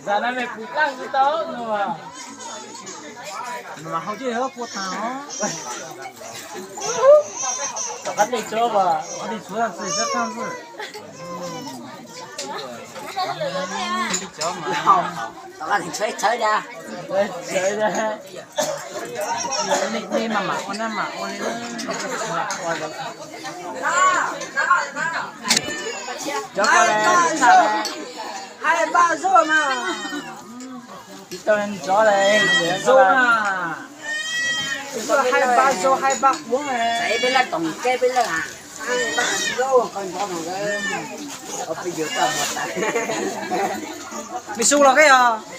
Zam no me kuv tag tsis tau no. Mas hau coj yog kua tas os. Tom qab tej tsuav as, qab tej tsuav txi sab tag xwb. Tom qab tej tsuav txhawv da. Txhawv da. Nej mam mam ua na, mam ua li. Cov ko hais npaj zog mas. Tsis tau nrov li, zog mas. Hais npaj zog hais npaj huv. Peb laj toom keb peb laj. Me xu los keb yog.